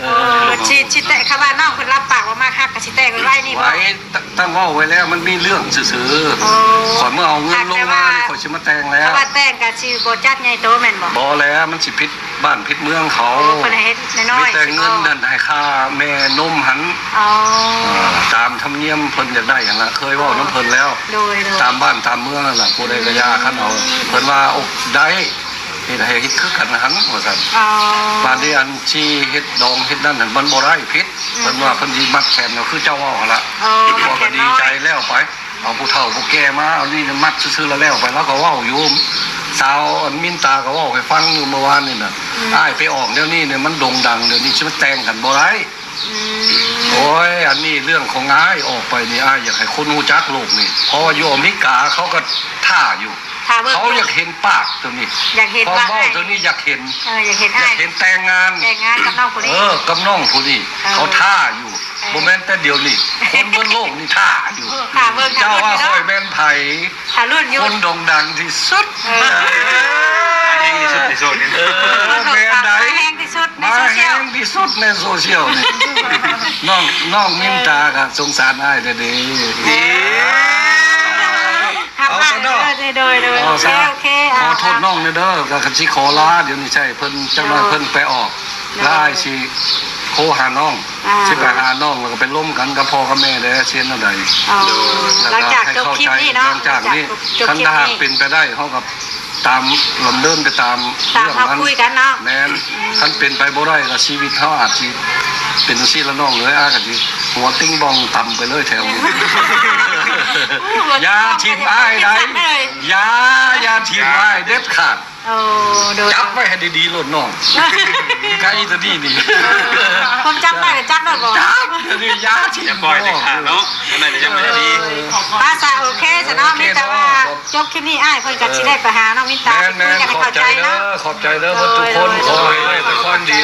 ເອີ ຊິ ຊິແຕ່ງ ຄຳວ່ານ້ອງເພິ່ນຮັບປາກວ່າມັກຮັກ ກໍຊິແຕ່ງໄວໆນີ້ບໍ່? ໄວ້ ຕັ້ງ ຕັ້ງເວົ້າໄວ້ແລ້ວ ມັນມີເລື່ອງຊື່ໆ. ໂອ້ ຂ້ອຍເມື່ອເອົາເງິນລົງມານີ້ ຂ້ອຍຊິມາແຕ່ງແລ້ວ. ຄຳວ່າແຕ່ງກໍຊິບໍ່ຈັດໃຫຍ່ໂຕແມ່ນບໍ່? ບໍ່ແລ້ວ ມັນຊິຜິດ ບ້ານຜິດເມືອງເຂົາ. ໂອ້ ເພິ່ນໃຫ້ເຮັດນ້ອຍໆ ມີແຕ່ເງິນຫັ້ນໃຫ້ຄ່າແມ່ນົມຫັ້ນ. ອໍ ເອີ ຕາມທຳນຽມເພິ່ນຢາກໄດ້ຫັ້ນລະ ເຄີຍເວົ້ານຳເພິ່ນແລ້ວ. ໂດຍໆ ຕາມບ້ານຕາມເມືອງຫັ້ນລະ ຜູ້ໃດກໍຢ່າ ອືມ ຄັນເອົາ ເພິ່ນວ່າ ໂອ້ ໄດ້ ເຮັດໃຫ້ເຮັດຄືກັນຫັ້ນວ່າຊັ້ນ. ອໍ ບາດນີ້ອັນຊິເຮັດດອງເຮັດນັ້ນຫັ້ນ ມັນບໍ່ໄດ້ ຜິດ. ອືມ ເພິ່ນວ່າເພິ່ນຊິມັດແຂນ ກໍຄືເຈົ້າເວົ້າຫັ້ນລະ. ອໍ ພວກກໍດີໃຈແລ້ວໄປ. ເອົາຜູ້ເຖົ້າຜູ້ແກ່ມາ ເອົານີ້ມັດຊື່ໆ ແລ້ວແລ້ວໄປ. ລາວກໍເວົ້າຢູ່ ສາວອັນມິນຕາກໍເວົ້າໃຫ້ຟັງຢູ່ເມື່ອວານນີ້ນະ. ອືມ ອ້າຍໄປອອກແນວນີ້ນີ້ ມັນໂດ່ງດັງ ດຽວນີ້ຊິມາແຕ່ງກັນບໍ່ໄດ້. ອືມ ໂອ້ຍ ອັນນີ້ເລື່ອງຂອງອ້າຍ ອອກໄປນີ້ ອ້າຍຢາກໃຫ້ຄົນຮູ້ຈັກໂລກນີ້ ເພາະວ່າຢູ່ອາເມລິກາເຂົາກໍຖ້າຢູ່ ຖ້າເບິ່ງ ເຂົາຢາກເຫັນປາກໂຕນີ້ ຢາກເຫັນ ຄວາມເວົ້າ ວ່າອ້າຍໂຕນີ້ຢາກເຫັນ ເອີ ຢາກເຫັນອ້າຍ ຢາກເຫັນແຕ່ງງານ ແຕ່ງງານກັບນ້ອງຜູ້ນີ້ ເອີ ກັບນ້ອງຜູ້ນີ້ ເອີ ເຂົາຖ້າຢູ່. ເອີ ບໍ່ແມ່ນແຕ່ດຽວນີ້ ຄົນເບິດໂລກນີ້ຖ້າຢູ່. ຖ້າເບິ່ງ ເຈົ້າວ່າຂ້ອຍແມ່ນໃຜ? ຖ້າລຸ້ນຢູ່ ຄົນໂດ່ງດັງທີ່ສຸດ. ເອີ ແຮງທີ່ສຸດໃນໂຊຊຽວນີ້. ເອີ ແມ່ນໃດ ແຮງທີ່ສຸດໃນໂຊຊຽວ ແຮງທີ່ສຸດໃນໂຊຊຽວນີ້. ນ້ອງ ນ້ອງມິນຕາກໍສົງສານອ້າຍເດ້. ເອີ ເອົາຊະເນາະ ໂດຍໆ ໂອເຄ ໂອເຄ ຂໍໂທດນ້ອງແດ່ເດີ ກໍຊິຂໍລາ ດຽວນີ້ໃຊ້ເພິ່ນຈັກໜ້ອຍ ເພິ່ນໄປອອກ ລະອ້າຍຊິໂທຫານ້ອງ ອ່າ ຊິໄປຫານ້ອງ ແລ້ວກໍໄປລົມກັນກັບພໍ່ກັບແມ່ແດ່ ຊິເຮັດແນວໃດ. ອໍ ແລ້ວກໍໃຫ້ເຂົ້າໃຈ ຫຼັງຈາກຈົບຄລິບນີ້ເນາະ ຫຼັງຈາກນີ້ ຫຼັງຈາກຈົບ ຄັນຖ້າຫາກເປັນໄປໄດ້ ເຮົາກໍຕາມ ດຳເນີນໄປຕາມ ຕາມເລື່ອງມັນ ເຮົາຄຸຍກັນເນາະ. ແມ່ນ ອືມ ຄັນເປັນໄປບໍ່ໄດ້ ກໍຊີວິດເຮົາອາດຊິ ເປັນຈັ່ງຊີ້ລະນ້ອງເອີຍ ອ້າຍກໍຊິຫົວຕິງບອງຕຳໄປເລີຍແຖວນີ້. ໂອ້ ຢ່າຖິ້ມອ້າຍໄດ໋ ຢ່າ ຢ່າຖິ້ມອ້າຍເດັດຂາດ. ໂອ້ ໂດຍ ຈັບໄວ້ໃຫ້ດີໆໂລດນ້ອງ ໄກ່ຕົວນີ້ນີ້ ຄົນຈັບໄດ້ກໍຈັບໂລດບໍ່? ຈັບ ອັນນີ້ຢ່າຖິ້ມ ຢ່າປ່ອຍເດັດຂາດເນາະ ອັນນັ້ນກໍຍັງບໍ່ໄດ້ດີ. ພາສາໂອເຄຊະເນາະ ມີແຕ່ວ່າຈົບຄລິບນີ້ ອ້າຍເພິ່ນກໍຊິໄດ້ໄປຫານ້ອງມິນຕາ ແມ່ນໆ ຄຸຍກັນໃຫ້ເຂົ້າໃຈເນາະ. ຂອບໃຈເດີ ຂອບໃຈເດີເບິດທຸກຄົນ ໂດຍ ໂດຍ ຂໍໃຫ້ໄດ້ແຕ່ຄວາມດີ